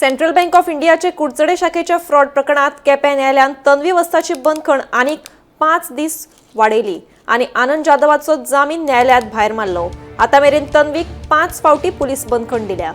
Central bank of इंडियाचे कुडचडे शाखेच्या fraud प्रकरणात केपें न्यायालयान तन्वी वस्ताची बंदखण आनीक 5 दीस वाडयली आनी आनंद जाधवाचो जामीन न्यायालयात भायर मारलो. आतां मेरेन तन्वीक 5 फावटी पुलीस बंदखण दिल्या.